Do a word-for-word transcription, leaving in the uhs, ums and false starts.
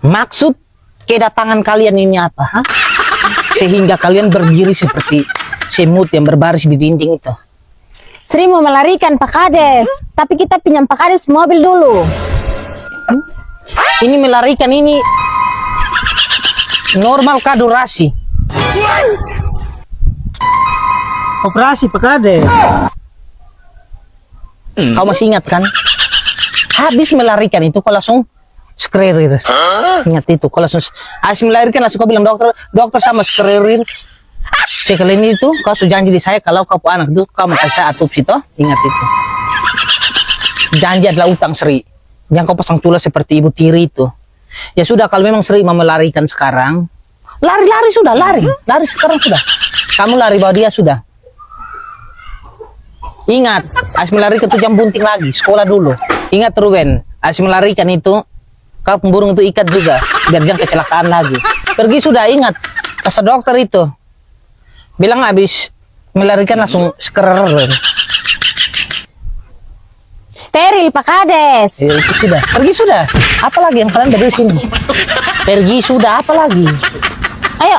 Maksud kedatangan kalian ini apa, ha? Sehingga kalian berdiri seperti semut yang berbaris di dinding itu. Sri mau melarikan, Pak Kades, tapi kita pinjam Pak Kades mobil dulu. Ini melarikan ini normal kah durasi? Operasi, Pak Kades. Kau masih ingat, kan? Habis melarikan itu, kau langsung skrerir. Ingat itu, kau langsung s- habis melahirkan, langsung kau bilang dokter, "Dokter, sama skrerir." Sekali ini itu, kau su janji di saya, kalau kau pu anak itu, kau mau kasih saya otopsi, toh? Ingat itu. Janji adalah utang, Sri. Jangan kau pasang cula seperti Ibu Tiri itu. Ya sudah, kalau memang Sri mau melarikan sekarang, lari-lari sudah, lari. Lari sekarang sudah. Kamu lari bawa dia sudah. Ingat, habis melarikan itu jam bunting lagi, sekolah dulu. Ingat, Ruben, habis melarikan itu, kau pemburung itu ikat juga, biar jangan kecelakaan lagi. Pergi sudah, ingat. Kata dokter itu. Bilang habis melarikan langsung skrerir. Steril, Pak Kades. Ya, itu sudah. Pergi sudah. Apa lagi yang kalian berdua sini? Pergi sudah, apa lagi? Ayo,